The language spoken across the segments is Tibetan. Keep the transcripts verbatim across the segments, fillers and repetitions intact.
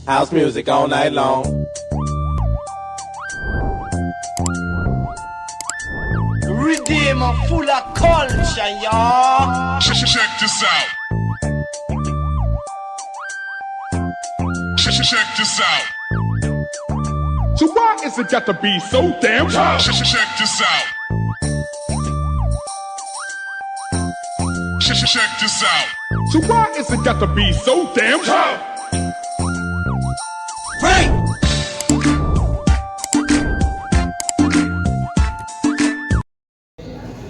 House music all night long. Redeem full of culture, y'all. Check this out. Check this out. So why is it got to be so damn hard? Check this out. Check this out. So why is it got to be so damn hard? Break!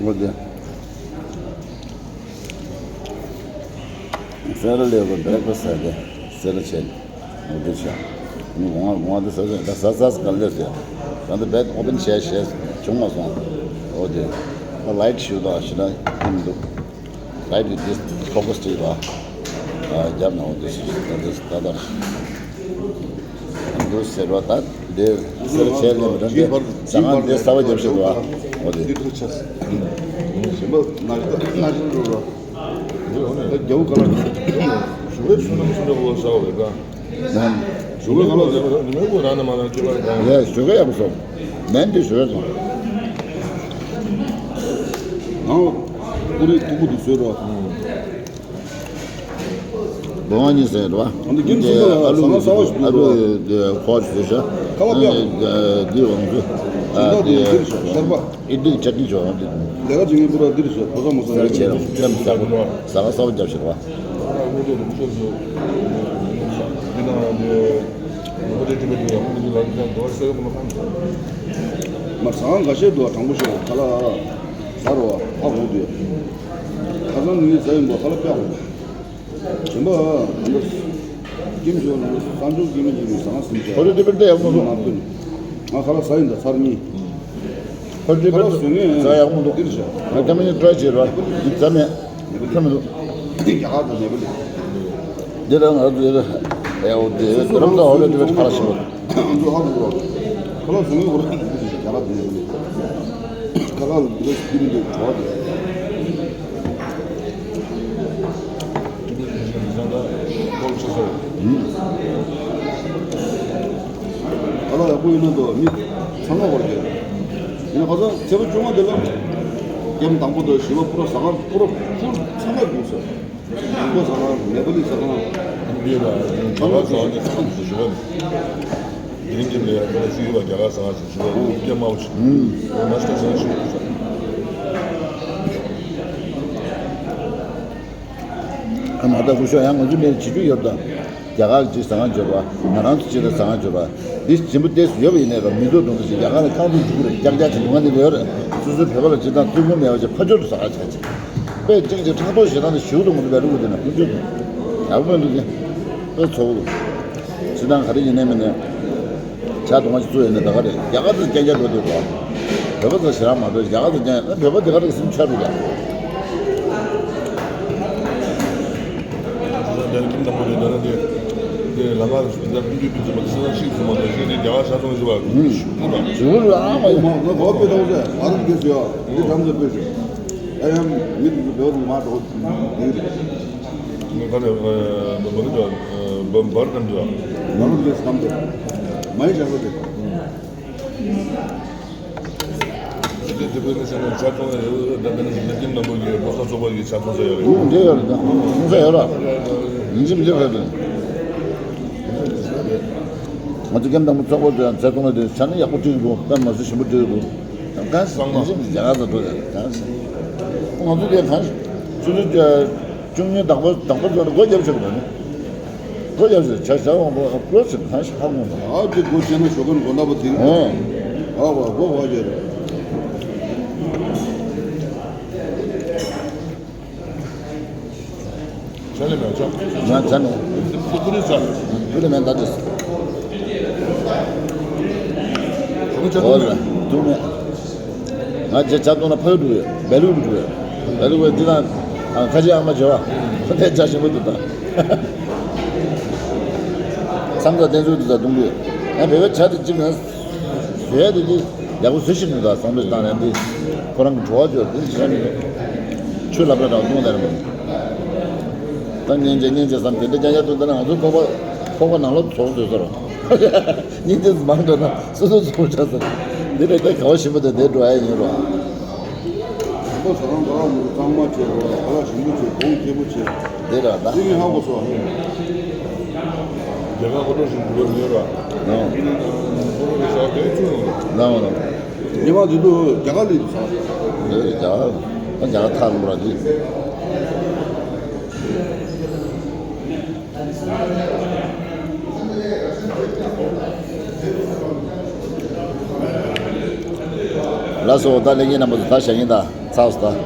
ངོ་དེ། སེ་ར་ལེ་གོ་བེག་ཕ་སི་ཟེར་ཏེ་སེ་ར་ཆེན་ངོ་དེ་ཆ། ངོ་ངོ་དེ་ཟ་ཟ་ཟ་ཟ་ག་ལེ་ཟེར། ད་ལྟ་བེག་ཨོ་པན་བྱས་བྱས་བྱུང་མ་སོང་། ཨོ་དེ། ད་ལའིཊ་ཞུ་དང་ཞུ་ན་ཡིན་འདུག་ལའིཊ་དེ་ཕོ་ཀ་སི་བྱས་པ། རྒྱབ་ན་ཨོ་དེ་ཞུ་ད་དེ་ད་ལྟ། འདུག་ཟེར་བ་ད་འདི་སེར་ཆེན་ནས་མི་འདྲ་འདི་ཟ་ཁང་འདི་གསར་པ་རྒྱབ་ཤིག་འདུག་ཨ། འོ་དེ། འདི་ཐུག་ཆ་ཟེར། ཞིམ་པ་ན་ན་ཞིམ་རུ་ར། ད་རྒྱ་བོ་ག་ལ་ཞུ་བའི་སུ་ནམ་སུ་འདྲ་བོ་ཟ་བ་རེད་ད། ནམ། ཞུ་བའི་ག་ལ་ཟ་བ་ནི་མེད་གོ་ར་ན་མ་ན་ཁྱོད་ལ་ད། ཡ་ཞུ་ག་ཡག་པོ་སོང་། མན་འདི་ཞུ་བའི་སོང་། ནང་ལ་ཀུ་རེ་ཐུག་པོ་འདི་བཟོས་རོགས། སྒོ་ང་གཉིས་ཟེར་རེད་བ། ཨ་ནི་རྒྱུན་ཚོ་ལ་ཨ་ལུ་ཟ་ཁང་གསར་པ་ཞིག་ཨ་ལུ་འདི་ཁོ་ཞིག་ཟེར་ཤག་ཁ་བ་ཨ་ནི་འདི་འོང་ཚུལ་ཨ་འདི་འདིར་ཤར་པ། ཨི་ལྡི་ཆ་ཏི་ཆོ་འདི། ལས་ཀ་བྱེད་མཁན་པུ་ར་འདིར་ཤར་ཕོ་ས་མོ་ས་ཟེར་ཆེ་ལ་ཁྲེམ་ཟ་གོ་ཟ་ཁང་གསར་པ་རྒྱབ་ཤག་བ། མར་ཟ་ཁང་འགའ་ཤས་འདུག་བ། དྲང་པོ་ཤོད་ཁ་ལག་ཟ་རོ་བ་ཧ་གོ་འདུག་ཁ་སང་ནི་ཟ་ཡིན་པ་ཁ་ལག་དཔེ་ཧ་གོ། གཞན་པ་ཨ་མདོ་ཀིམ་ཆོས་ལ་སང་ཆུང་སྐྱེ་མི་སྐྱེ་མི་ཟང་ཟིན་ཆེ། ཁོ་རེ་དེ་པར་དེ་ཡག་མོ་འདུག་ང་ཁ་ལག་ཟ་ཡིན་ད་ཚར་གཉིས། ཁོ་རེ་དེ་པར་ཁ་ལག་བཟོ་ངེས་ཟ་ཡག་མོ་འདུག་འདིར་བཞག་ང་ཀ་མི་ནི་ཏྲའི་བྱེད་རོགས་འདི་ཟ་མེད་ཁྱོད་མི་འདུག་འདི་རྒྱ་གར་དུ་ནེ་པ་ལི། འདི་ལ་ང་ཚོ་ཡོད་ཨེ་འོ་དེ་དེ་རམ་ས་ཧོ་རེ་དེ་པར་ཁ་ལག་ཞིག་འདུག་ང་ཚོ་ཧ་གོ་རོགས་ཁ་ལག་བཟོ་ངེས་ཁོ་རེ་འདི་རྒྱ་གར་དུ་ནེ་པ་ལི། ཁ་ལག་འདི་རེ་སྐྱིད་འདུག་གྲོགས་དེ། ཨ་ལ་ཡག་པོ་ཡིན་ན་འདུག་མི་ཚང་མ་བར་གྱི། ཡིན་ན་ཁ་སང་ཚེས་པ་བཅོ་ལྔ་དེ་ལ་ཀེམ་དང་པོ་དང་བཞི་པ་པུ་ར་ཟ་ཁང་པུ་ར་ཕུལ་ཚང་མ་བསྡུས་སོང་། དང་པོ་ཟ་ཁང་ནེ་པ་ལི་ཟ་ཁང་། ཡོད་ལ་ཚང་མ་བཟོ་བ་ནི་ཚང་མ་བཟོ་ཞུ་བ་ནི། དེ་རིང་གི་ལས་ཡག་པོ་ཞུ་ཡོད་པ་རྒྱ་གར་ཟ་ཁང་ཞུ་ཞུ་བ་ནི་ཀེམ་མང་པོ་ཞིག་ཨོ་མ་སྟེ་ཟ་ཁང་ཞུ་ཞུ་ས། ཨ་མ་ད་སྐུ་ཞབས་ཡང་ང་ཚོ་ནས་བྱེད་རྒྱུ་ཡོད་དམ། རྒྱ་གར་གྱི་ཟ་ཁང་འབྱོར་བ་ང་རང་ཚོ་ཅིག་ལ་ཟ་ཁང་འབྱོར་བ་འདི་ཞིམ་པོ་ཏོག་ཙམ་ཡོད་པ་ཡིན་ནའི་ར་མི་འདུག་འདུག་ཟེར་རྒྱ་གར་ལ་རྐང་ཐུག་འཇུག་གི་རེད། རྒྱག་རྒྱག་བྱེད་དུས་ང་འདི་ལོས་རེད། སོ་སོའི་བོད་པ་ལ་སྤྱིར་བཏང་ཐུགས་ཁུར་མེད་པ་ཅིག་ཕར་ཕྱོགས་སུ་ཟ་ཁང་བྱས་ཅིག་དཔེ་གཅིག་གཅིག་ཕྲག་དོག་ཞེ་སྡང་དེ་ཞུགས་འདུག་མི་འདུག་བལ་ལུགས་དེ་ན་ཀུན་སྤྱོད་དང་ཡག་པོ་མི་འདུག་གི་དཔེ་ཚོགས་འདུག་སྤྱིར་བཏང་ག་རེ་ཡིན་ནའི་མིན་ནའི་ཇ་དུང་བ་ཞིག་བཙུགས་ཡོད་ནའི་ད་ག་རེད། རྒྱ་གར་དུ་རྐྱང་རྐྱང་འགྲོ་འདུག་གོ། བོད་པ་ཚོ་ཞེ་དྲག་མ་འགྲོ། རྒྱ་གར་དུ་རྐྱང་ཡོད་ན་བོད་པ་དེ་ག་རེ་གསུམ་ཆར་འདུག་ཡ། ལ་ང་ཟླ་ཕུན་སུམ་ཚོགས་པ་ཤེས་ཚོད་མ་གཏོགས་ཤེས་དེ་རྒྱ་གར་ས་ཚོང་ཞུ་བ་ཞུ་ཐུབ་པ། ཞུ་ལ་ཨ་མ་ཡ། ང་གོ་པེ་ཏོག་ཟེར་ཨ་རུ་དགེ་ཟེར་ཡ་འདི་དམ་ཟེར་པེ་ཞུ། ཨ་ཡ་མི་འདི་ཚོ་བོད་དུ་མ་འགྲོ་འདི་རེད། ངས་ག་ནས་འབར་འདི་འབར་འདི་འབར་འདི་འབར་འདི་འདི་མ་ཡི་བྱ་བ་དེ། དེ་དེ་དེ་བས་ན་ཟེར་ན་ཆ་ཚང་ཡོད་ད་དེ་ནི་ཞིང་ཆེན་རྣམ་པ་གི་བོད་ས་ཚོགས་པ་གི་ཆ་ཚང་ས་ཡོད་རེད། ཨུ་འདི་ཡོད་རེད་ད། ཨུ་ས་ཡོད་ར། ཡིན་གཅིག་མིན་གཅིག་ཕེབས་དགོས། ང་ཚོ་ཀེམ་དང་པོ་ཚོགས་པ་དེ་ཚེ་ཐུང་ལ་དེ་ཆ་ནི་ཡག་པོ་བྲིས་འདུག་དཔེ་མ་སྲིད་ཞིམ་པོ་བྲིས་འདུག་གང་ཟེར་ཡིན་གཅིག་མིན་གཅིག་རྒྱ་གར་ས་འགྲོ་ཡ་གང་ཟེར། ང་ཚོ་དེ་གང་ཟེར་སོ་སོ་བཅུ་གཉིས་བདག་པོ་བདག་པོ་ཚོ་ལ་སྒོ་རྒྱབ་ཆོག་གི་རེད། སྒོ་རྒྱབ་ཆོག་བྱ་བྱ་འོང་པོ་སྒོ་ཆེ་གང་ཞིག་ཧ་གོ་མ། ཨ་ཅེ་སྒོ་ཆེ་ན་ཞོགས་ཀན་སྒོ་ནག་པོ་དེ་རེད། ཨོ། ཨ་བ་སྒོ་བ་རྒྱབ་རེད། ཆ་ལེ་མེད་ཆ། ང་ཆ་ནོ། ཀུ་ཀུ་རེ་ས། ཀུ་རེ་མེད་ད་ཅེས། ཞོགས་ཀན་ཆ་ཨོ་ལ་ཐུག་མེད། ཐུག་མེད། ང་ཇེ་ཆ་ཏོང་ན་ཕ་ཡུལ་འགྲོ་ཡོད། བལ་ལུགས་འགྲོ་ཡོད། བལ་ལུགས་འདི་ན་ཁ་ཆེ་ཨ་མ་བྱེད་བ། ཁོ་དེ་ཇ་ཞིམ་པོ་འདུག་ད། མཚམས་དང་བསྟན་ཚུལ་འདི་ད་གཏོང་གི་ཡོད། ཡང་བོད་པའི་ཇ་དེ་ཅིག་ན་བཟོས་ཡ་དེ་གི་ཡག་པོ་བཟོ་ཤེས་འདུག་ད་བསམ་བློ་བཏང་ནས་འདི་ཁོ་རང་གི་བྲོ་བ་བརྗོད་འདི་ཇ་མི་འདུག་ཆུ་ལབ་ལ་རང་གཏོང་ད་རེད་མ། ད་སྙན་ཆ་སྙན་ཆ་བསམ་དེ་འདྲ་རྐྱང་རྐྱང་གཏོང་ད་ན་ང་ཚོ་ཁོག་པ་ ཁོག་པ་ནང་ལོགས་ཚོགས་བཟོས་ས་རོ། སྙིང་རྗེ་མང་འགྲོ་ན་སོ་སོ་ཚོགས་ཆགས་ས་རེད། འདི་རེད། དེ་ག་བ་ཞིམ་པོ་དང་དེ་འགྲོ་ཨེ་ཡིན་རོ། ཁོག་པ་ཟ་རང་ག་རང་མི་གཙང་མ་བྱས་རོ། ག་རང་ཞིམ་པོ་བྱས། གོང་ཁེ་པོ་བྱས། དེ་ར་ད། དེ་ངས་ཧ་གོ་སོང་། རྒྱ་གར་ཧོ་ཊལ་ཞིག་འགྲོ་གི་ཡོད་ར། ནོ། ཁོ་རང་གི་ཞག་དེ་བཙུགས་ཡོང་ར། ནོ་ནོ། ཉི་མ་དེ་དུས་རྒྱ་གར་ལ་ཡོད་ས། རྒྱ་གར་རྒྱ་གར་ཐག་རིང་པོ་ར་དེ། ལགས་སོ། ད་ལས་ངན་རྣམ་པ་ཚོ་ད་བཞག་ཡིན་ད། ཚར་སོང་ད།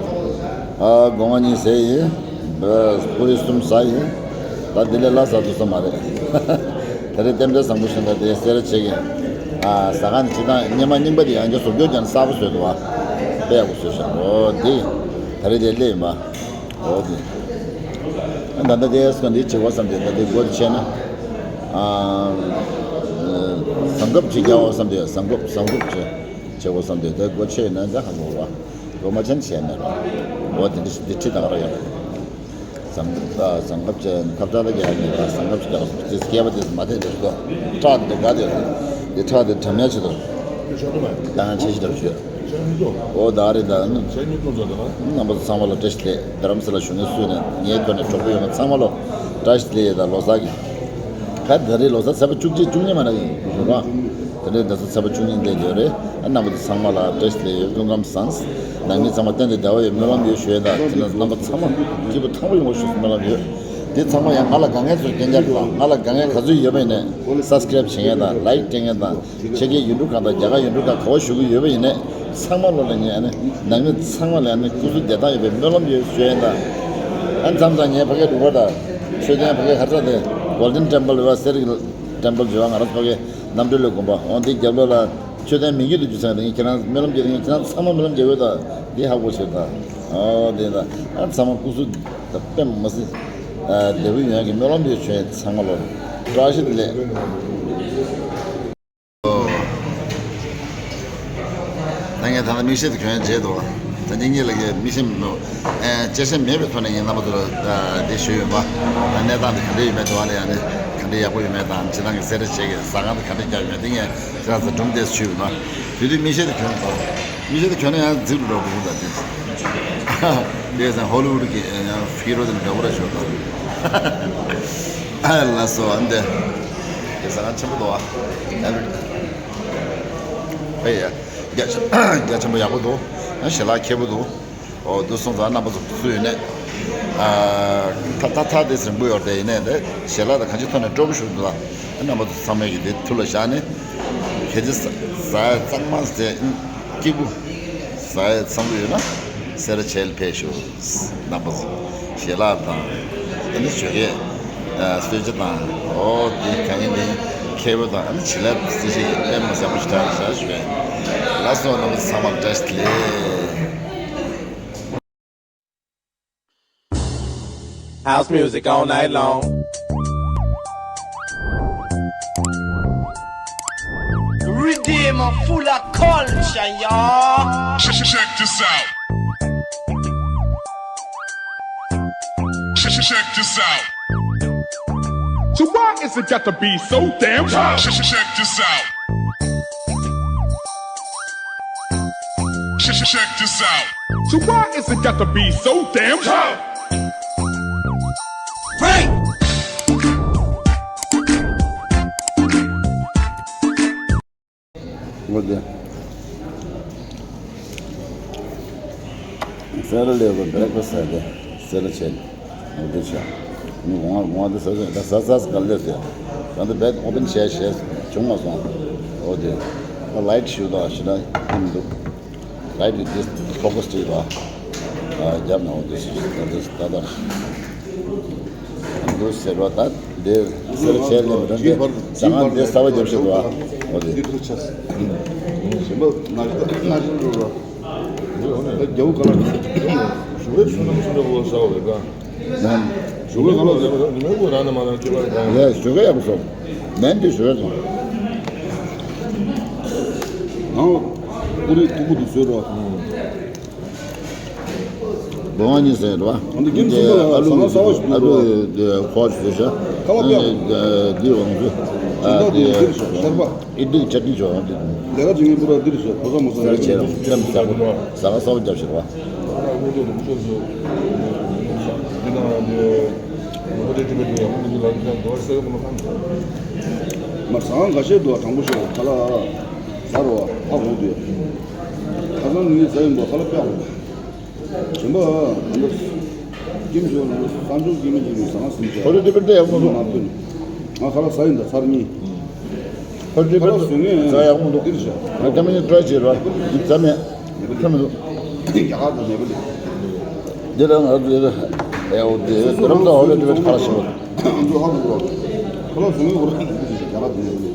ཨ་སྒོ་ང་གཉིས་ཟས་ཡིན། པུ་རི་གསུམ་ཟ་ཡིན། ད་འདི་ལས་ལྷག་ཟ་ཐུབ་ས་མ་རེད། ད་རེས་རྟེན་འབྲེལ་བཟང་པོ་ཞིག་འདུག་དེ་སེ་ར་བྱེས་ཀྱི། ཨ་ཟ་ཁང་ནི་སྤྱིར་བཏང་སྙེ་མ་རྙིང་པ་དེ་ཡང་བསྐྱར་བཟོ་བཅོས་ཀྱང་གསར་པ་བཟོས་འདུག་བ། དཔེ་ཡག་པོ་བཟོས་ཤག་འོ་དེ། ད་རེས་དེ་སླེབས་ཡིན་པ། འོ་དེ། ཨ་ད་ལྟ་དེ་སྐོར་འདི་བྱེད་དགོས་བསམ་སྟེ། ད་དེ་སྒོ་དེ་ཕྱེ་ན། ཨ་ཟམ་གབ་ཅིག་རྒྱག་དགོས་བསམ་སྟེ། ཟམ་གབ་ཟམ་གབ་བྱེད་བྱེད་དགོས་བསམ་སྟེ། དེ་སྒོ་ཕྱེ་ན་འདི་ཧ་གོ་བ། སྒོ་མ་ཕྱེ་ན་བྱས་མེད་ར། འོ་དེ་འདྲ་ཞིག་འདི་ཁྲིད་དང་ར་ཡོད་རེད། ཟམ་ཨ་ཟམ་གབ་ཅན་ཁབ་ཚ་ལ་རྒྱག་ཡིན་པ། ཟམ་གབ་ཅིག་རྒྱག་སོང་། དེ་སྐེད་པ་དེ་མ་བདེ་འདྲ་ཞིག་འདུག་ཁྲག་དེ་འདྲ་དགའ་དེ་རེད། དེ་ཁྲག་དེ་གྲམ་ཡག་ཅིག་འདུག་ད་ང་ཆེ་ཤི་འདྲ་ཞུ། འོ་ད་རེད་ད། རྣམ་པ་ཚོ་ཚང་མ་ལ་བཀྲ་ཤིས་བདེ་ལེགས། རྡ་རམ་ས་ལ་བཞུགས་མཁན་སུ་ནས་ངའི་ཐོག་ནས་གྲོགས་པོ་ཡོད་མཁན་ཚང་མ་ལ་བཀྲ་ཤིས་བདེ་ལེགས་དང་ལོ་གསར་གྱི། ད་ད་རེས་ལོ་གསར་ཚེས་པ་བཅུ་གཅིག་བཅུ་གཉིས་མ་ན་ཡིན་རེད་པ། དེ་རིང་ད་ཚོ་ཚེས་པ་བཅུ་གཉིས་འདས་ཡོད་རེད། ཨ་རྣམ་པ་ཚོ་ཚང་མ་ལ་བཀྲ་ཤིས་བདེ་ལེགས། སྐུ་ཁམས་བཟང་། ནང་མི་ཚང་མ་གཏན་དུ་བདེ་བ་ཡོད་སྨོན་ལམ་ཡོད་ཞུ་ཡས་དང་། དེ་ནས་རྣམ་པ་ཚང་མ་སྐྱིད་པོ་ཐང་པོ་ཡོང་བ་ཞུ་སྨོན་ལམ་ཡོད། དེ་ཚང་མ་ཡང་ང་ལ་དགའ་མཁན་ཚོར་རྐྱང་རྐྱང་དང་། ང་ལ་དགའ་མཁན་ག་ཚོད་ཡོད་པ་ཡིན་ནའི་སབ་སི་ཀེ་རེབ་བྱེད་མཁན་དང་། ལའིཀ་སྤྲད་མཁན་དང་། ཕྱི་རྒྱལ་ཡུལ་གྲུ་ཁག་དང་རྒྱ་གར་ཡུལ་གྲུ་ཁག་ག་པར་བཞུགས་ཀྱི་ཡོད་པ་ཡིན་ནའི་ཚང་མ་ལོ་ལ་ངས་ཨ་ནི་ནང་མི་ཚང་མ་ལ་ཨ་ནི་སྐུ་གཟུགས་བདེ་ཐང་ཡོད་པའི་སྨོན་ལམ་ཡོད་ཞུ་ཡིན་ད། ཨ་མཚམས་མཚམས་ངས་ཕ་གིར་འགྲོ་བ་དང་མཆོད་རྟེན་ཕ་གིར་ཧ་ཚ་དེ་གོལ་ཌེན་ཊེམ་པལ་ཡོད་པ། སེ་ར་ཊེམ་པལ་ཡོད་པ། ང་རང་ཚོ་ཕ་གིར་རྣམ་གྲོལ་གླིང་དགོན་པ། འོ་འདི་རྒྱབ་ལོགས་ལ་མཆོད་རྟེན་མི་འགྱུར་དུ་འགྱུར་ཚང་དེ་ངས་ཁྱེད་རང་སྨོན་ལམ་རྒྱག་དེ། ངས་ཁྱེད་རང་ཚང་མ་སྨོན་ལམ་རྒྱག་ཡོད་ད། འདི་ཧ་གོ་ཆེ་ད། འོ་དེ་ད། ཨ་ཚང་མ་སྐུ་གཟུགས་དཔེ་མ་སྲིད་བདེ་པོ་ཡོང་གི་སྨོན་ལམ་ཡོད་བྱུང་ཡིན། ཚང་མ་ལོ་བཀྲ་ཤིས་བདེ་ལེགས། ད་ངས་ད་ལྟ་མིག་ཤེལ་དེ་གྱོན་བྱས་འདུག་ད་ངེད་གཉིས་ལ་གི་མིག་ཤེལ་མེད་ནོ། ཨེ་གཅེས་ཤེལ་མེད་པའི་ཐོག་ནས་ངས་རྣམ་པ་ཚོ་ལ་འདི་ཞུས་ཡོད་པ། ད་གནས་སྟངས་དེ་ག་འདྲ་ཡོད་མེད་འདུག་ཨ་ལ་ཡང་ནི་ག་འདྲ་ཡག་པོ་ཡོད་མེད་དང་། སྤྱིར་བཏང་གི་སེ་ར་བྱེས་ཀྱི་ཟ་ཁང་དེ་ག་འདྲ་རྒྱག་ཡོད་མེད་དེ་ངས་ཁྱེད་རང་ཚོ་སྒྲུང་དེ་ཞུས་ཡོད་ན། དེ་དུས་མིག་ཤེལ་དེ་གྱོན་དང་། མིག་ཤེལ་དེ་གྱོན་ན་ཡང་རྫིག་རུ་འགྲོ་དགོས་ད་དེ། དེ་ཚང་ཧོ་ལི་ཝུད་ཀྱི་ཡང་ཧི་རོ་དེ་འདྲ་པོ་ར་ཞོར་དང་། ཨ་ལ་སོ་ཨ་འདི། དེ་ཟ་ཁང་ཆེན་པོ་འདུག་ཨ། ཨེ་ཡ། རྒྱ་ཆེན་རྒྱ་ཆེན་པོ་ཡག་པོ་འདུག་ཨ་ཞལ་ལག་ཁེ་པོ་འདུག་འོ་འདུག་སོང་ཙང་རྣམ་པ་ཚོ་སུ་ཡོད་ནས། ཨ་ད་ད་ད་དེ་རིང་པོ་ཡོད་རེད། ཡིན་ནའི་དེ་ཞལ་ལག་དང་གང་ཅིའི་ཐོག་ནས་སྤྲོ་པོ་ཞིག་འདུག་ཨ་རྣམ་པ་ཚོ་ཚང་མས་ཀྱི་དེ་ཐུགས་ལ་བཞག་ནས། གལ་ཏེ་ཟ་ཟ་ཡ་གཙང་མ་ཟས་སྐྱིད་པོ་ཟ་ཡ་འཚམ་པོ་ཡོད་ན་སེ་ར་བྱེས་ལ་ཕེབས་ཤོག་རྣམ་པ་ཚོ། ཞལ་ལག་དང་། ཨ་ནི་ཞོགས་ཀས་གསོལ་ཇ་དང་། འོ་དེ་གང་ཡིན་ནི་ཁེ་པོ་དང་། ཨ་ནི་བྱིན་རླབས་སྲིད་ཞིའི་པད་མ་བཟང་པོ་ཞིག་དྲངས་བཞག་ཞུ་བས། ལགས་སོ། རྣམ་པ་ཚོ་ཚང་མར་བཀྲ་ཤིས་བདེ་ལེགས། House music all night long. Redeemer full of culture, y'all. Check, check, check this out. Check, check, check this out. So why is it got to be so damn tough? Check, check, check this out. Check, check, check this out. So why is it got to be so damn tough? Frank! འོ་དེ། སེ་ར་ལེ་བ་བྷེ་རེག་ཕ་སི་ཟེར་ཏེ། སེ་ར་བྱེས། འོ་དེ་བྱས། ངས་དགོང་དགོང་དེ་ཟ་ཟ་ཟ་ཟ་ག་ལེར་དེ། ད་ལྟ་བེད་ཨོ་པན་བྱས་བྱས་བྱུང་མ་སོང་། འོ་དེ། ད་ལའིཊ་ཞུ་དག་ཞེ་དྲག་ཡིན་འདུག་ལའིཊ་དེ་ཕོ་ཀ་སི་བྱས་པ། རྒྱབ་ན་འོ་དེ་ཞིག་ད་ལྟ་ད་ལྟ། འདུག་ཟེར་བ་ད་འདིར་སེ་ར་བྱེས་ལེན་པ་རེད། ཟ་ཁང་འདི་གསར་པ་བརྒྱབ་ཤག་འདུག་ཨ། འོ་དེ། ཞིམ་པ་ན་ན་ཞིམ་འགྲོ་ར། ད་རྒྱ་བོ་ག་ལ་ཞུ་བའི་ཆུ་ནང་ཆུ་ནང་བློ་ཟ་བ་རེད་པ། ནམ། ཞུ་བའི་ག་ལ་ཟ་བ་ནི་མ་གོ་རང་ན་མ་རང་ཁྱེད་པར་གང་། ཡ་ཞུ་ག་ཡག་པོ་སོང་། ནན་དེ་ཞུ་བའི་སོང་། ནང་ཀུ་རེ་ཐུག་པོ་དེ་བཟོས་རོགས། སྒོ་ང་གཉིས་ཟེར་རེད་བ། འདི་རྒྱུན་འདི་ཚུགས་པ་ལ་ཨ་ལུ་ཟ་ཁང་གསར་པ་ཞིག་ཨ་ལུ་འདུག་འདི་ཁོ་ཞིག་བཟོས་ཤག་ཁ་ལག་ཨ་ནི་འདི་འདི་འོང་ཚུལ་ཨ་འདི་འདི་ཤར་པ། ཨི་ཏི་ཆ་ཏི་ཅོ་འདི། ལས་ཀ་བྱེད་མཁན་པུ་ར་འདིར་ཤར་ཕོ་ས་མོ་ས་ཟ་ཁང་གསར་པ་རྒྱབ་ཤིག་བ། མར་ཟ་ཁང་འགའ་ཤས་འདུག་དྲང་པོ་ཤོད་ཁ་ལག་ཟ་རོ་ཨ་གོང་དུ། ཁ་སང་ངས་ཟ་ཡིན་པ་ཁ་ལག་ཕྱག་གོ། ཆེན་པོ་ཨ། ཀྱིམ་ཆོ་ནི་སང་ཆུང་ཀྱི་མི་ཅིག་ནི་ཟང་ཟིན་ཆོ། ཁོ་རེ་དེ་པར་དེ་ཡག་མོ་འདུག་ང་ཕུད་ནི། ང་ཁ་ལག་ཟ་ཡིན་ད་ཚར་གཉིས། ཁོ་རེ་དེ་པར་ཁ་ལག་བཟོ་ངེས་ཟ་ཡག་མོ་འདུག་འདིར་བཞག་ང་ཀྱ་མི་ནི་ཊ་རའི་བྱེད་རོགས། འདི་ཟ་མེད། ཁ་མི་འདུག་རྒྱ་གར་དུ་མེད་པ་ལས། འདི་ལ་ང་ཚོ་ཨེ་འོ་དེ་རམ་ས་ཧོ་རེ་དེ་པར་ཁ་ལག་ཞིག་འདུག་ང་ཚོ་ཧ་གོ་རོགས། ཁ་ལག་བཟོ་ངེས་འོ་རེ་འདི་རྒྱ་གར་དུ་མེད་པ་ལས།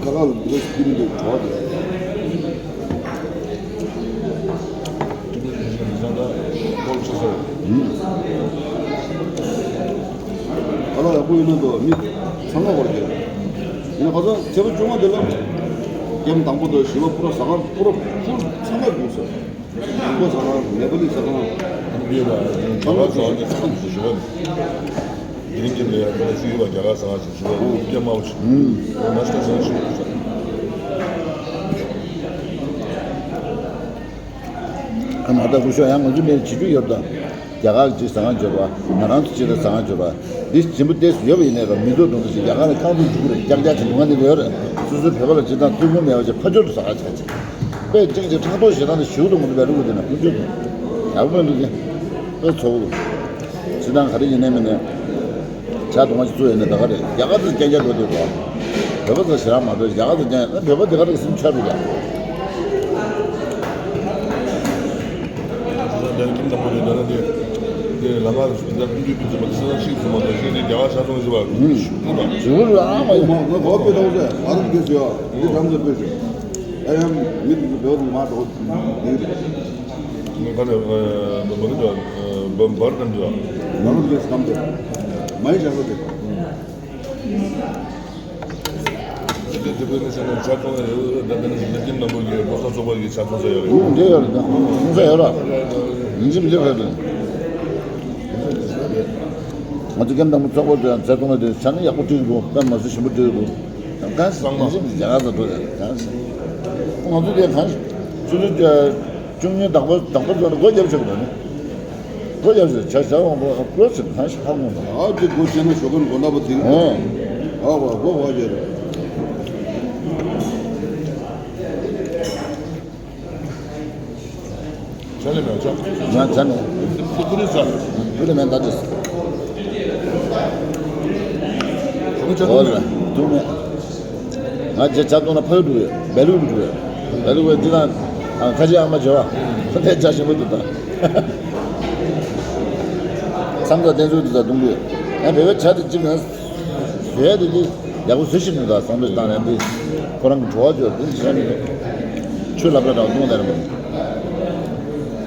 ཁ་ལག་འདི་ལ་སྐྱིད་འདུག་གྲོགས་དེ། ཁ་ལག་ཡག་པོ་ཡོད་ན་དོ་མི་ཚང་མ་བར་གྱི། ཡིན་ན་ཁ་སང་ཚེས་པ་བཅོ་ལྔ་དེ་ལ་ཀེམ་དང་པོ་དང་བཞི་པ་པུ་ར་ཟ་ཁང་པུ་ར་ཕུལ་ཚང་མ་འདུག་ཟེར། ཀྲུང་གོ་ཟ་ཁང་ནེ་པ་ལི་ཟ་ཁང་། ཡོད་ལ་ཡང་ཁ་ལག་ཟ་ཁང་གི་ཚང་མ་ཞུ་བ། དེ་རིང་གི་ལས་ཡག་པ་ཞུ་ཡོད་ལ་རྒྱ་གར་ཟ་ཁང་ཞུ་བ་ཀེམ་མང་པོ་ཞིག་ཨུམ། ནཱ་ཤི་ཀ་ཟ་ཁང་ཞུ་ཡོད་ཟེར། ཨ་མ་ད་སྐུ་ཞབས་ཡང་ང་ཚོ་མེད་བྱེད་རྒྱུ་ཡོད་དམ། རྒྱ་གར་གྱི་ཟ་ཁང་འབྱོར་བ། ང་རང་ཚོ་ཅི་ལ་ཟ་ཁང་འབྱོར་བ། འདི་ཞིམ་པོ་ཏོག་ཙམ་ཡོད་པ་ཡིན་ནའི་ར་མི་འདུག་འགྲོ་འདུག་ཅིག་རྒྱ་གར་ལ་རྐང་འཛུགས་འཇུག་རེད། རྐྱང་རྐྱང་ཅིག་འདུག་ང་འདི་ལོས་རེད། སོ་སོའི་བོད་པ་ལ་ཅི་དང་བཙུན་མོ་མེད་པ་ཅིག་ཕ་འབྱོར་དུ་ཟ་ཁང་ཆགས་ཅིག་དཔེ་ཅིག་ཅིག་ཕྲག་དོག་ཞེ་སྡང་དེ་ཞུ་དུ་མི་འདུག་བལ་རུ་གི་དེ་ན་ཕ་འབྱོར་དུ་ཡག་པོ་མི་འདུག་ཅིག་དཔེ་ཚོགས་འདུག་སྤྱི་བཏང་ག་རེ་ཡིན་ནའི་མིན་ནའི། ཇ་དུང་བ་ཞིག་བཙོས་ཡོད་ན་ད་ག་རེད། རྒྱ་གར་དུ་རྐྱང་རྐྱང་འགྲོ་འདོད་འགྲོ། བོད་པ་ཚོ་ཞེ་དྲག་མ་འགྲོ། རྒྱ་གར་དུ་རྐྱང་རྐྱང་བོད་པ་དེ་ག་རེ་སེམས་འཆར་འདུག་ཡ། ད་ཁྱིམ་དང་པོ་དེ་ད་ནི་དེ་དེ་ལམ་ཁ་ད་ཕུན་ཚོགས་ཕུན་ཚོགས་ཀྱི་ཚོད་མ་དེ་སེམས་ཤིག་ཚོད་མ་དེ་ཤེས་དེ་རྒྱ་གར་ཆ་ཚང་ཞུ་བ་ཞུ་བ་ལ་ཨ་མ་ཡིན། ང་གོ་པེ་ཏོག་ཟེ་ཨ་རུ་དགེ་ཟེ་ཡ་དེ་འགྲམ་དུ་པེ་ཞུ། ཨ་ཡང་མི་དེ་ཚོ་བོད་དུ་མ་གཏོགས་དེ་རེད། ངས་ག་ནས་འབར་འབར་འབར་འགྲམ་དུ་ཨ་རུ་དགེ་ཟེ་འགྲམ་དུ་མ་ཡི་ཞག་ས་དེ། དེ་དེ་དེ་དཔེ་མི་སྲིད་ན་ཆ་ཚང་ཡོད་ད་དེ་ནི་ལས་ཀྱི་ནམ་བུ་ཡོད་ལོ་ས་ཚོགས་པ་ཡི་ཆ་ཚང་ས་ཡོད་རེད། འདི་ཡོད་རེད་ད། ཚང་ས་ཡོད་ར། ཡིན་གཅིག་མི་འདོད་རེད། ང་ཚོ་ཀེམ་དང་པོ་ཚོགས་པ་དེ་ཚེ་ཐོག་ལ་དེ་ཆ་ནི་ཡག་པོ་བྲིས་འདུག་དཔེ་མ་སྲིད་ཞིམ་པོ་བྲིས་འདུག་གང་ཞིག་ཡིན་གཅིག་མི་རྒྱ་གར་ས་འགྲོ་རེད་གང་ཞིག་ང་ཚོ་དེ་གང་ཞིག་ཆུ་ཚོད་བཅུ་གཉིས་དག་པ་དག་པ་ཚོ་ལ་སྒོ་རྒྱབ་ཆོག་གི་རེད། སྒོ་རྒྱབ་ཟེར་བྱ་བྱ་འོང་པོ་ཀློ་ཟེར་གང་ཞིག་ཧ་གོ་མ། ཨ་ཅེ་སྒོ་ཕྱེ་ན་ཞོགས་ཀུན་དགོན་ཟླ་པོ་དེ་ནི། ཨོ། ཨ་བ་སྒོ་བ་རྒྱབ་རེད། ཆ་ལེ་མེད་ཆ། ང་ཆ་མེད། ཏུ་ཏུ་རི་ས། ཏུ་རི་མེད་ད་ཅེས། ཞོགས་ཀུན་ཆ་ཏུ་ཨོ་མེད། ལ་ཏུ་མེད། ང་རྗེས་ཆ་གཏོང་ན་ཕ་ཡུལ་འགྲོ་ཡོད། སྦེལ་ལུག་འགྲོ་ཡོད། སྦེལ་ལུག་བས་འདི་དང་ཁ་ཆེ་ཨ་མ་བྱེད་བ། ཁོ་དེ་ཆ་ཞིམ་པོ་འདུག་ད། མཚམས་དང་བསྟན་ཚུལ་འདི་དང་གཏོང་གི་ཡོད། ཡང་བོད་པའི་ཆ་དེ་གཅིག་ན། བཟོས་དེ་འདི་ཡག་པོ་བཟོ་ཤེས་མི་འདུག་བསམ་བློ་བཏང་ནས་འདི་ཁོ་རང་གི་བྲོ་བ་བརྗོད་འདི་བྱས་མི་འདུག་ཆོས་ལབ་ལ་རང་གཏོང་ལ་ར་མི་འདུག་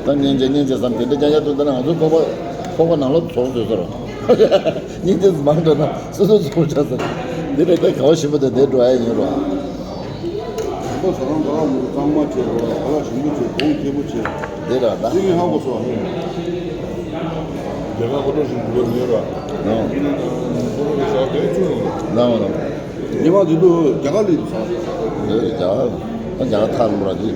ད་སྙིང་རྗེ་སྙིང་རྗེ་བསམ་དེ་འདྲ་རྐྱང་རྐྱང་འདུག་ད་ནང་ང་ཚོ་ཁོག་པ་ཁོག་པ་ནང་ལོགས་ཚོགས་བཟོས་ས་རོ། སྙིང་རྗེ་མང་དྲགས་ན་སོ་སོ་ཚོགས་བྱ་ས་འདི་རེད། ད་ག་བ་ཞིམ་པོ་དང་དེ་འགྲོ་ཡ་ཡིན་རོ། ཁོ་ཟ་ཁང་ག་ར་མི་གཙང་མ་བྱས་རོ། ག་ར་ཞིམ་པོ་བྱས་གོང་ཁེ་པོ་བྱས། དེ་ར་ད། དེ་ངས་ཧ་གོ་སོང་། རྒྱ་གར་ཁོ་ཚོ་ཞིག་འགྲོ་མེད་ར། ཨོ། ཁོ་ཚོ་གི་ཟ་དེ་ཚུར་ཡོང་ར། ན་འོ་ན། ཉི་མ་དེ་དུས་རྒྱ་གར་ལ་ཡིན་ས། རེད་རྒྱ་གར། ད་རྒྱ་གར་ཐག་རིང་པོ་ར་དེ།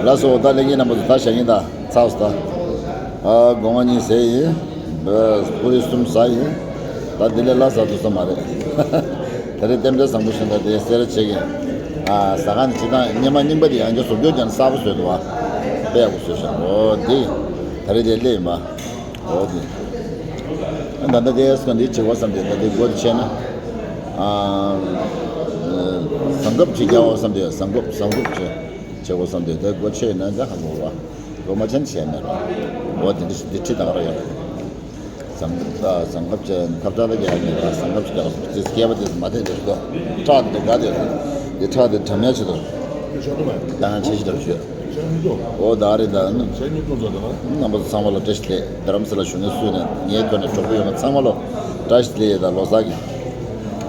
ལགས་སོ། ད་ལས་ཀྱི་རྣམ་པ་ཚོ་ད་བཞག་གིན་ད་ཚར་སོང་ད། ཨ་སྒོ་ང་གཉིས་ཟས་ཡིན། པུ་རི་གསུམ་ཟ་ཡིན། ད་འདི་ལས་སླ་ཟ་ཐུབ་ས་མ་རེད། ད་རེས་རྟེན་འབྲེལ་བཟང་པོ་ཞིག་ད་དེ་སེ་ར་བྱེད་ཀྱིན། ཨ་ཟ་ཁང་ནི་སྤྱིར་བཏང་སྔོན་མ་རྙིང་པ་དེ་ཡང་བསྐྱར་བཟོ་བཅོས་ཀྱང་གསར་པ་བཟོས་འདུག་བ། དཔེ་ཡག་པོ་བཟོས་ཤག་འོ་འདི། ད་རེས་དེ་སླེབས་ཡིན་པ། འོ་དེ། ད་ལྟ་དེ་སྐོར་འདི་བྱེད་དགོས་བསམ་སྟེ་ད་དེ་སྒོ་དེ་ཕྱེ་ན། ཨ། ཟངས་ཀབ་ཅིག་རྒྱག་དགོས་བསམ་སྟེ་ཟངས་ཀབ་ཟངས་ཀབ་བྱེད་བྱེད་དགོས་བསམ་སྟེ་དེ་སྒོ་ཕྱེ་ན་འདྲ་ཧ་གོ་བ། སྒོ་མ་ཕྱེ་ན་བྱས་མེད་རོ། འོ་དེ་འདི་འདི་ཁྲི་དང་ར་ཡོད། ཟངས་ཀབ་ཟངས་ཀབ་བྱས་ཁབ་ཏྲ་ལ་རྒྱག་མེད་ར་ཟངས་ཀབ་ཅིག་རྒྱག་དགོས་བསམ་སྟེ་སྐྱེས་པ་དེ་མ་བསྡད་འདུག་གོ། ཁྲག་དེ་དགའ་དེ་དེ་ཁྲག་དེ་གྲམ་ཡ་ཆེ་དོ། ད་ང་ཆེ་ཞིག་ལ་བྱོས། འོ་ད་རེད་ད། རྣམ་པ་ཚང་མ་ལ་བཀྲ་ཤིས་བདེ་ལེགས། རྡ་རམ་ས་ལ་བཞུགས་མཁན་སུ་ཡིན་ན་ངའི་ཐོག་ནས་གྲོགས་པོ་ཡོད་མཁན་ཚང་མ་ལ་བཀྲ་ཤིས་བདེ་ལེགས་དང་ལོ་གསར་གྱི།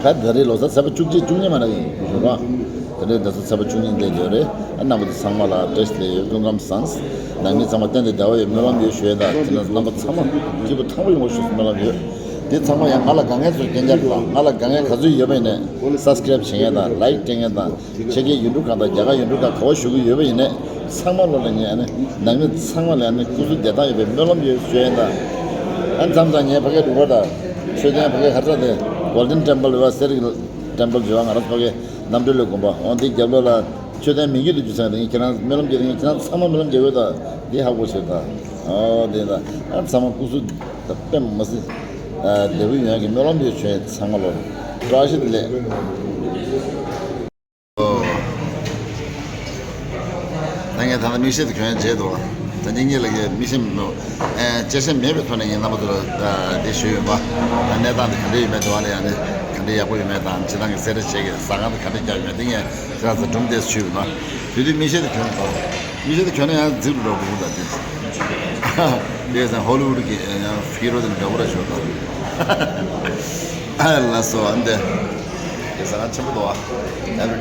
ད་ད་རེས་ལོ་གསར་ཚེས་པ་བཅུ་གཅིག་བཅུ་གཉིས་མ་ན་ཡིན་རེད་བ། ད་རེས་ད་ཚེས་པ་བཅུ་གཉིས་འདས་ཡོད་རེད། ཨ་རྣམ་པ་ཚང་མ་ལ་བཀྲ་ཤིས་བདེ་ལེགས། སྐུ་ཁམས་བཟང་། ནང་མི་ཚང་མ་གཏན་དུ་བདེ་བ་ཡོད། སྨོན་ལམ་ཡོད་ཞུ་ཡས་དང་། དེ་ནས་རྣམ་པ་ཚང་མ་སྐྱིད་པོ་ཐང་པོ་ཡོང་བ་ཞུ་སྨོན་ལམ་ཡོད། དེ་ཚང་མ་ཡང་ང་ལ་དགའ་མཁན་ཚོ་རྐྱང་རྐྱང་དང་། ང་ལ་དགའ་མཁན་ག་ཚོད་ཡོད་པ་ཡིན་ནའི་སབ་སི་ཀེ་རེབ་བྱེད་མཁན་དང་། ལའིཀ་སྤྲད་མཁན་དང་། ཕྱི་རྒྱལ་ཡུལ་གྲུ་གང་དང་རྒྱ་གར་ཡུལ་གྲུ་གང་ག་པར་བཞུགས་ཀྱི་ཡོད་པ་ཡིན་ནའི་ཚང་མ་ལོ་ལ་ངས་ཨ་ནི་ནང་མི་ཚང་མ་ལ་ཨ་ནི་སྐུ་གཟུགས་བདེ་ཐང་ཡོད་པའི་སྨོན་ལམ་ཡོད་ཞུ་ཡིན་ད། ཨ་མཚམས་མཚམས་ངས་ཕ་གིར་འགྲོ་བ་དང་མཆོད་རྟེན་ཕ་གིར་ཧར་ཚ་དེ་Golden Temple ཡོད་པ། གསེར་གྱི་ཊེམ་པལ་ཡོད་པ། ང་རང་ཚོ་ཕ་གིར་རྣམ་གྲོལ་གླིང་དགོན་པ། འོ་འདི་རྒྱབ་ལོགས་ལ་མཆོད་རྟེན་མི་འགྱུར་དུ་འགྱུར་ས་དེ་ངས་ཁྱེད་རང་སྨོན་ལམ་བརྒྱབ་དེ་ངས་ཁྱེད་རང་ཚང་མ་སྨོན་ལམ་རྒྱག་ཡོད་ད། འདི་ཧ་གོ་ཞེས་ད། འོ་དེ་ད་ཨ་ཚང་མ་སྐུ་གཟུགས་དཔེ་མ་སྲིད་བདེ་པོ་ཡོང་ཡག་གི་སྨོན་ལམ་ཡོད་བྱུང་ཡོད། ཚང་མ་ལོ་བཀྲ་ཤིས་བདེ་ལེགས། ད་ངས་ད་ལྟ་མིག་ཤེལ་དེ་གྱོན་བྱས་འདུག་ད་ངེད་གཉིས་ལ་གི་མིག་ཤེལ་མེད་ནོ། ཨེ་སྐྱེད་ཤེད་མེད་པའི་ཐོག་ནས་ངས་རྣམ་པ་ཚོ་ལ་ད་དེ་ཞུས་ཡོད་པ། ད་གནས་སྟངས་དེ་ག་འདྲ་ཡོད་མེད་དེ་བ་ལ་ཡང་ནི་ག་འདྲ་ཡག་པོ་ཡོད་མེད་དང་། སྤྱིར་བཏང་གི་སེ་ར་བྱེས་ཀྱི་ཟ་ཁང་དེ་ག་འདྲ་རྒྱག་ཡོད་མེད་དེ་ངས་ཁྱེད་རང་ཚོ་སྒྲུང་དེ་ཞུས་ཡོད་ན། དེ་དུས་མིག་ཤེལ་དེ་གྱོན་འདུག་མིག་ཤེལ་དེ་གྱོན་ན་ཡང་རྫིག་རུ་འགྲོ་དགོས་ད་དེ། དེ་ཡང་ཧོ་ལི་ཝུད་ཀྱི་ཡང་ཧི་རོ་དེ་འདྲ་པོ་ར་ཞོ་དང་། ལ་སོ་ཨ་འདི། དེ་ཟ་ཁང་ཆེན་པོ་འདུག་ཨ། ཨེ་རི་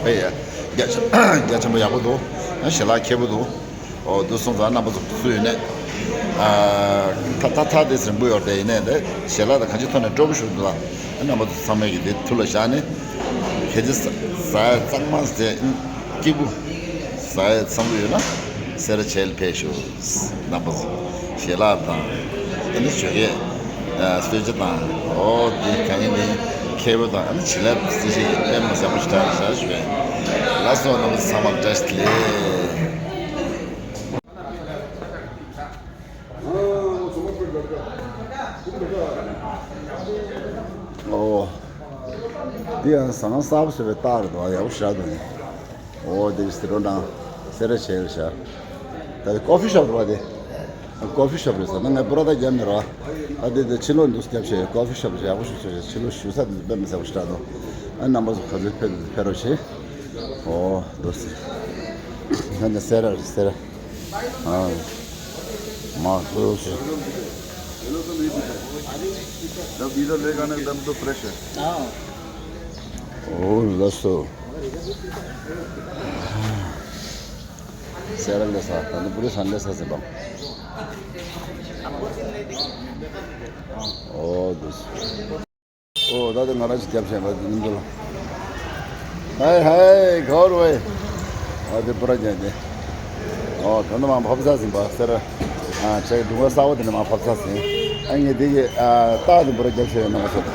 ཧེ་ཡ། རྒྱ་ཆེ་རྒྱ་ཆེན་པོ་ཡག་པོ་འདུག་ཨ་ཞལ་ལག་ཁེ་པོ་འདུག་འོ་འདུག་སོང་ཙང་རྣམ་པ་ཚོ་སུ་ཡོད་ནས། ཨ་ཐ་ཐ་ཐ་དེ་རིང་པོ་ཡོད་རེད། ཡིན་ནའི་འདི་ཞལ་ལག་དང་གང་ཅིའི་ཐོག་ནས་སྤྲོ་པོ་ཞིག་འདུག་ཨ་རྣམ་པ་ཚོ་ཚང་མས་ཀྱི་དེ་ཐུགས་ལ་བཞག་ནས། གལ་ཏེ་ཟ་ཟ་ཡ་གཙང་མ་ཟས་སྐྱིད་པོ་ཟ་ཡ་བསམ་བློ་ཡོད་ན་སེ་ར་བྱེས་ལ་ཕེབས་ཤོག་རྣམ་པ་ཚོ། ཞལ་ལག་དང་། ཨ་ནི་ཞོགས་ཀས་གསོལ་ཇ་དང་། འོ་དེ་གང་ཡིན་མིན་ཁེ་པོ་དང་། ཨ་ནི་བྱིན་རླབས་སྲིད་ཞིའི་དཔེ་མ་ཟབ་པོ་ཞིག་གྲགས་བཞག་ཞུ་བས། ལགས་སོ། རྣམ་པ་ཚོ་ཚང་མ་ལ་བཀྲ་ཤིས་བདེ་ལེགས། ཨོ། འདི་ཡང་ཟ་ཁང་གསར་པ་བཟོས་པའི་རྟགས་རེད་འདུག་ཡག་པོ་ཞེ་དྲག་འདུག་ཨོ་དེ་སི་རོ་ནང་སེ་ར་བྱེས་རེད་ཤག་ད་ཀོ་ཕི་ཤོབ་རེད་པ་དེ། ཀོ་ཕི་ཤོབ་རེད་ཟེར་ན་ངས་པོ་ར་ད་རྒྱབ་མེད་རོ། ད་དེ་དེ་ཕྱི་ལོགས་འདུག་རྒྱབ་བྱས་ཀོ་ཕི་ཤོབ་རེད། ཡག་པོ་ཞིག་བཟོས་བྱས་ཕྱི་ལོགས་བཞུགས་ས་དེ་དཔེ་མི་སྲིད་པ་ཞེ་དྲག་འདུག་ཨ་རྣམ་པ་ཚོ་ག་ཚོད་ཕེབས་ཕེབས་རོགས་བྱེད། ཨོ་འདུག་སེ། ང་ནི་སེ་ར་རེད་སེ་ར། ཨ། མ་ཧུ་ཤི། जब इधर लेकर आने का दम तो फ्रेश है। ཨོ་ལགས་སོ། སེ་ར་ལ་ས་ད་ནི་པུ་རི་སན་ལ་ས་ཟེར་བ། ཨོ་འདུག་སེ། ཨོ་ད་ལྟ་ང་རང་ཅིག་རྒྱབ་བྱས་པ་འདི་མི་འདུག་ལ། ཧའི་ཧའི་གོར་ཝེ། ཨོ་དེ་པུ་ར་རྒྱབ་དེ། ཨོ་ད་ནི་མ་ཕབ་ཚར་ཟིན་པ་སེ་ར། ཨ་ཆེ་འབྲུག་པ་གསར་པ་དེ་ནི་མ་ཕབ་ཚར་ཟིན། ཨ་ངས་དེ་གི་ཨ་རྟགས་དེ་པུ་ར་རྒྱབ་བྱས་ཡོད་ན་མ་ཚོད།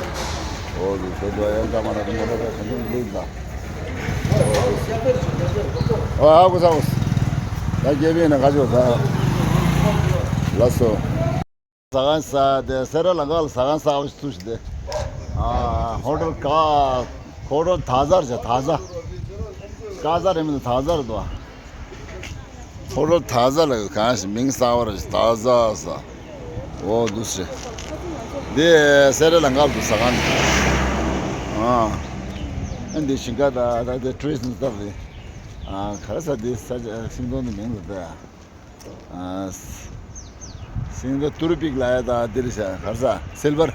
ཨོ་དེ་དེ་དོ་ཡང་འདྲ་མ་ར་དེ་མ་ར་ག་ཚོད་ལུས་ད། ཨོ་ཨ་གོ་ས་གོ་ས། ད་རྒྱབ་ཡིན་ན་ག་ཚོད་ད། ལགས་སོ། ཟ་ཁང་ས་དེ་སེ་ར་ལ་ག་ལ་ཟ་ཁང་གསར་པ་ཞིག་ཚུགས་ཤིག་དེ། ཨ་ཧོ་ཊེལ་ཀ་ཧོ་ཊེལ་ཐ་ཟར་བྱ་ཐ་ཟར། ཀ་ཟར་རེད་མིན་ཐ་ཟར་རེད་དོ། ཧོ་ཊེལ་ཐ་ཟར་ལ་གང་ཞིག་མིང་གསར་པ་རེད། ཐ་ཟར་ས། འོ་འདུག་སེ། དེ་སེ་ར་ལ་ག་ལ་འདུག་ཟ་ཁང་དེ། ཨ་ཨ་འདི་ཞིང་ཁ་ད་ད་དེ་ཊུ་རི་སི་ཊི་སི་ཊབ་རེད། ཨ་ག་རེ་ཟ་དེ་ས་ཤིང་སྡོང་དེ་མིང་ལ་ད། ཨ། ཤིང་སྡོང་ཏུ་རུ་པིག་ལ་ཡ་ད་འདིར་བྱ་གར་ས་སིལ་བར།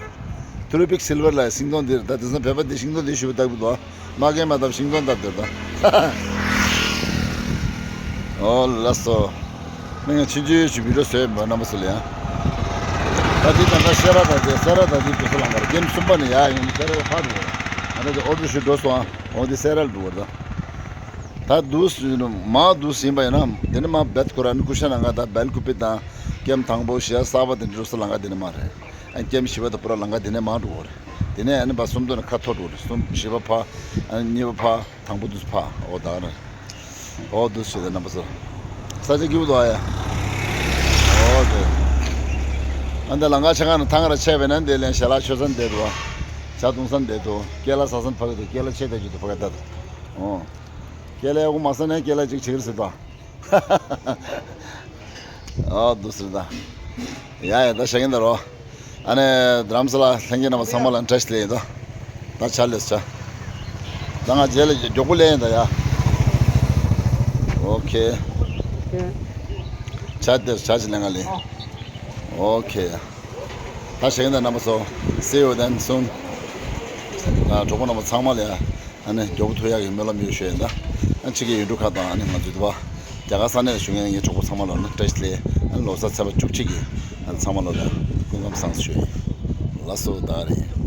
ཏུ་རུ་པིག་སིལ་བར་ལ་ཤིང་སྡོང་འདིར་ད་དེང་སང་བོད་པ་འདི་ཤིང་སྡོང་འདི་ཞུ་བ་ལྟ་བུ་འདུག་མ་སྐད་མ་བཏབ་ཤིང་སྡོང་བཏབ་འདིར་ད། ཨོ་ལགས་སོ། མི་ང་ཕྱིན་ཆད་ཞུ་བི་ཌིའོ་བཟོས་མ་རྣམ་པ་ཚོ་ལ་ཡང་། ད་འདི་ད་ལྟ་སེ་ར་ད་འདི་སེ་ར་ད་འདི་དུ་སུ་ལང་གར་ཀེམ་གསུམ་པ་ནས་ཡ་ཡིན་སེ་ར་ཕར་འགྲོ། ང་ད་འདི་ཨོ་ཊོ་ཞིག་འགྲོ་སོང་ཨ། འོ་འདི་སེ་ར་ལ་འགྲོ་བར་ད། ད་དུས་མ་དུས་ཡིན་པ་ཡིན་ན་དེ་ནི་མ་བེད་ཁོ་ར་ནི་ཀུ་ཤ་ན་ང་ད་བེལ་ཀུ་པི་དང་ཀེམ་དང་པོ་ཞེ་ས་བ་དེ་འགྲོ་ས་ལང་ཀ་དེ་ནི་མ་རེད། ཨ་ཀེམ་བཞི་པ་དང་པོ་ར་ལང་ཀ་དེ་ནི་མ་འགྲོ་བར། དེ་ནས་ཨ་ནི་བ་གསུམ་དུ་ནི་ཁ་ཐོར་འགྲོ་རེད། གསུམ་བཞི་པ་ཕ། ཨ་ནི་གཉིས་པ་ཕ་དང་པོ་དུས་ཕ་འོ་ད་རེད། འོ་དུས་ཞེ་ད་རྣམ་པ་ཚོ། ས་ཆ་སྐྱིད་པོ་འདུག་ཨ་ཡ། འོ་དེ། ཨ་འདི་ལང་ཀ་ཆ་ག་ན་ཐང་ར་ཆད་པས་ན་འདི་ལན་ཞལ་ལག་མཆོད་ས་འདི་འདུག་ཨ། ཇ་འཐུང་ས་འདི་འདུག་ཀེ་ལ་ཟ་ས་ཕ་གི་འདུག་ཀེ་ལ་ཆད་ད་རྒྱུ་འདུག་ཕ་གི་ད་འདུག་འོ། ཀེ་ལ་ཡག་པོ་མ་ཟ་ན་ཀེ་ལ་ཅིག་བྱེད་ཀྱི་རེད་ཟེར་ད། ཨ་འདུག་ཟེར་ད། ཡ་ཡ་ད་བྱ་གིན་ད་རོ། ཨ་ནི་རྡ་རམ་ས་ལ་ལྷན་རྒྱས་རྣམ་པ་ཚང་མ་ལ་བཀྲ་ཤིས་བདེ་ལེགས་ཡིན་ད། ད་ཆ་ལེས་ཆ། ད་ང་རྗེས་ལ་མགྱོགས་པོ་ལེན་ཡིན་ད་ཡ། ཨོ་ཁེ། ཇ་དེ་ཇ་ཅིག་ལེན་ག་ལེ། ཨོ་ཁེ། ད་གཞན་དང་རྣམ་པ་ཚོ། See you then soon. ཨ། གྲོགས་པོ་རྣམ་པ་ཚང་མ་ལ་ཡ། ཨ་ནི་མགྱོགས་པོ་ཐུག་ཡག་གི་སྨོན་ལམ་ཡོད་ཞུ་ཡིན་ད། ཨ། ཕྱི་རྒྱལ་ཡུལ་གྲུ་ཁག་དང་ཨ་ནི་ང་ཚོའི་འདི་པ་རྒྱ་གར་ས་གནས་ལ་བཞུགས་མཁན་ངའི་གྲོགས་པོ་ཚང་མ་ལ་ནི་བཀྲ་ཤིས་བདེ་ལེགས། ཨ་ནི་ལོ་གསར་ཚེས་པ་བཅུ་གཅིག་གི་ཨ་ནི་ཚང་མ་ལ་ལ་སྐུ་ཁམས་བཟང་ཞུ་ཡིན། ལགས་སོ། ད་རེད།